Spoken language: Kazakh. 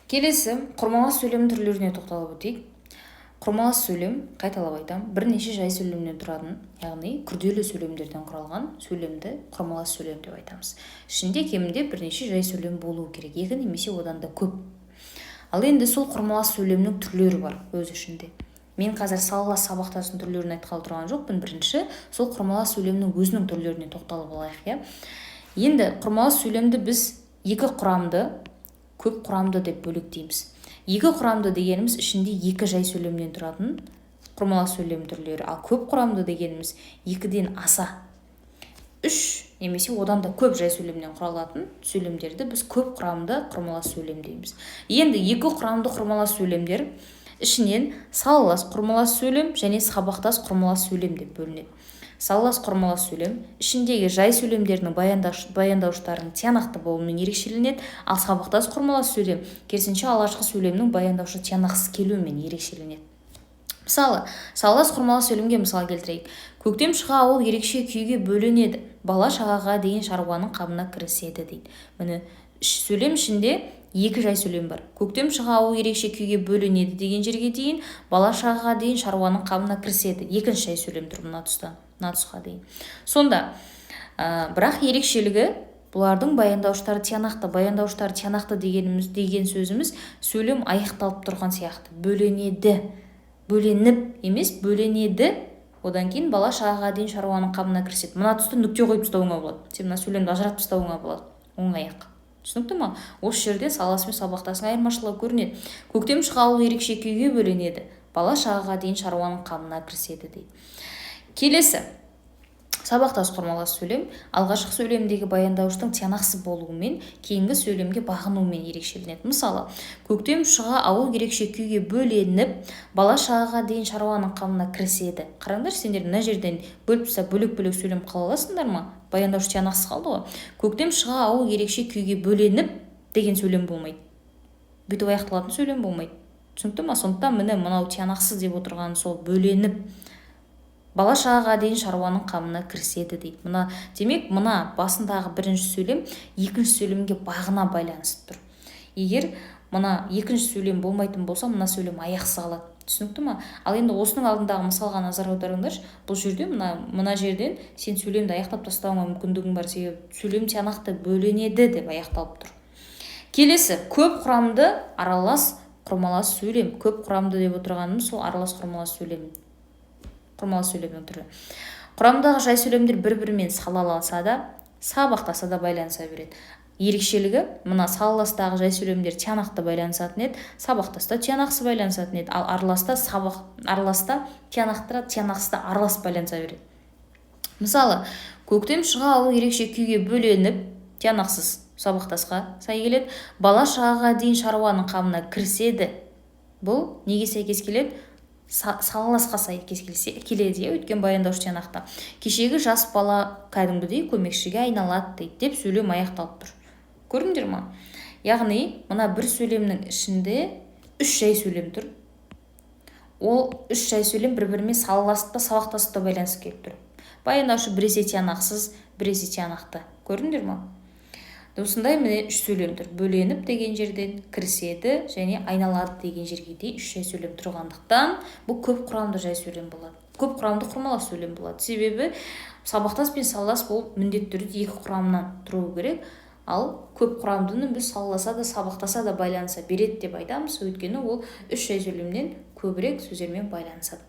Келесі құрмалас сөйлем түрлеріне тоқталып өтейік. Құрмалас сөйлем, қайталап айтамын, бірнеше жай сөйлемнен тұратын, яғни күрделі сөйлемдерден құралған сөйлемді құрмалас сөйлем деп айтамыз. Ішінде кемінде бірнеше жай сөйлем болуы керек, екі немесе одан да көп. Ал енді сол құрмалас сөйлемнің түрлері бар өз ішінде. Мен қазір салалас, сабақтастың түрлерін айтқалы тұрған жоқпын. Бірінші сол құрмалас сөйлемнің өзінің түрлеріне тоқталып алайық, иә. Енді құрмалас сөйлемді біз екі құрамды, көп құрамды деп бөлектейміз. Екі құрамды дегеніміз – ішінде екі жай сөйлемнен тұратын құрмалас сөйлем түрлері. Ал көп құрамды дегеніміз – екіден аса, үш немесе одан да көп жай сөйлемнен құралатын сөйлемдерді біз көп құрамды құрмалас сөйлем дейміз. Енді екі құрамды құрмалас сөйлемдер ішінен салалас құрмалас сөйлем және сабақтас құрмалас сөйлем деп бөлінеді. Салалас құрмалас сөйлем ішіндегі жай сөйлемдерінің баяндауыштарының тиянақты болуымен ерекшеленеді. Ал сабақтас құрмалас сөйлем, керісінше, алғашқы сөйлемнің баяндаушы тиянақсыз келуімен ерекшеленеді. Мысалы, салалас құрмалас сөйлемге мысал келтірейік. «Көктем шыға ауыл ерекше күйге бөленеді, бала шағаға дейін шаруаның қамына кіріседі», – дейді. Міне, сөйлем ішінде екі жай сөйлем бар: «Көктем шыға ауыл ерекше күйге бөленеді» деген жерге дейін, «бала шағаға дейін шаруаның қамына кіріседі» екінші жай сөйлем тұр мына тұстан мына тұсқа дейін. Сонда бірақ ерекшелігі – бұлардың баяндауыштары тиянақты. Баяндауыштары тиянақты дегеніміз, деген сөзіміз, сөйлем аяқталып тұрған сияқты: бөленеді, бөленіп емес, бөленеді, одан кейін бала шағаға дейін шаруаның қамына кіріседі. Мына тұста нүкте қойып тастауыңа болады, сен мына сөйлемді ажыратып тастауыңа болады оңай ақ. Түсінікті ма? Осы жерде саласы мен сабақтасының айырмашылығы көрінеді. «Көктем шыға ауыл ерекше күйге бөленеді, бала шағаға дейін шаруаның қамына кіріседі», – дейді. Келесі сабақтас құрмалас сөйлем алғашқы сөйлемдегі баяндауыштың тиянақсыз болуымен, кейінгі сөйлемге бағынуымен ерекшеленеді. Мысалы, «Көктем шыға ауыл ерекше күйге бөленіп, бала шағаға дейін шаруаның қамына кіріседі». Қараңдаршы, сендер мына жерден бөліп тастап, бөлек бөлек сөйлем қыла аласыңдар ма? Баяндауыш тиянақсыз қалды ғой. «Көктем шыға ауыл ерекше күйге бөленіп» деген сөйлем болмайды, бүйтіп аяқталатын сөйлем болмайды. Түсінікті ма? Сондықтан, міне, мынау тиянақсыз деп отырғаны сол: «бөленіп, бала шағаға дейін шаруаның қамына кіріседі», – дейді. Мына, демек, мына басындағы бірінші сөйлем екінші сөйлемге бағына байланысып тұр. Егер мына екінші сөйлем болмайтын болса, мына сөйлем аяқсыз қалады. Түсінікті ма? Ал енді осының алдындағы мысалға назар аударыңдаршы. Бұл жерде мына жерден сен сөйлемді аяқтап тастауыңа мүмкіндігің бар, себебі сөйлем тиянақты, «бөленеді» деп аяқталып тұр. Келесі көп құрамды аралас құрмалас сөйлем. Көп құрамды деп отырғанымыз сол аралас құрмалас сөйлем, құрмалас сөйлемнің түрі. Құрамдағы жай сөйлемдер бір бірімен салаласа да, сабақтаса да байланыса береді. Ерекшелігі: мына салаластағы жай сөйлемдер тиянақты байланысатын еді, сабақтаста тиянақсыз байланысатын еді, ал араласта, сабақ араласта тиянақты, тиянақсыз, аралас байланыса береді. Мысалы, «Көктем шыға ауыл ерекше күйге бөленіп» тиянақсыз, сабақтасқа сай келеді. «Бала шағаға дейін шаруаның қамына кіріседі» бұл неге сәйкес келеді? Салаласқа сәйкес келсе келеді, иә, өйткені баяндауыш тиянақты. «Кешегі жас бала кәдімгідей көмекшіге айналады» дейді деп сөйлем аяқталып тұр. Көрдіңдер ма? Яғни мына бір сөйлемнің ішінде үш жай сөйлем тұр. Ол үш жай сөйлем бір бірімен салаласып та, сабақтасып та байланысып келіп тұр. Баяндаушы біресе тиянақсыз, біресе тиянақты. Көрдіңдер ма? Осындай, міне, үш сөйлем тұр: «бөленіп» деген жерден «кіріседі» және «айналады» деген жерге дейін үш жай сөйлем тұрғандықтан, бұл көп құрамды жай сөйлем болады, көп құрамды құрмалас сөйлем болады. Себебі сабақтас пен салалас бұл міндетті түрде екі құрамнан тұруы керек. Ал көп құрамдыны біз салаласа да, сабақтаса да байланыса береді деп айтамыз, өйткені ол үш жай сөйлемнен көбірек сөздермен байланысады.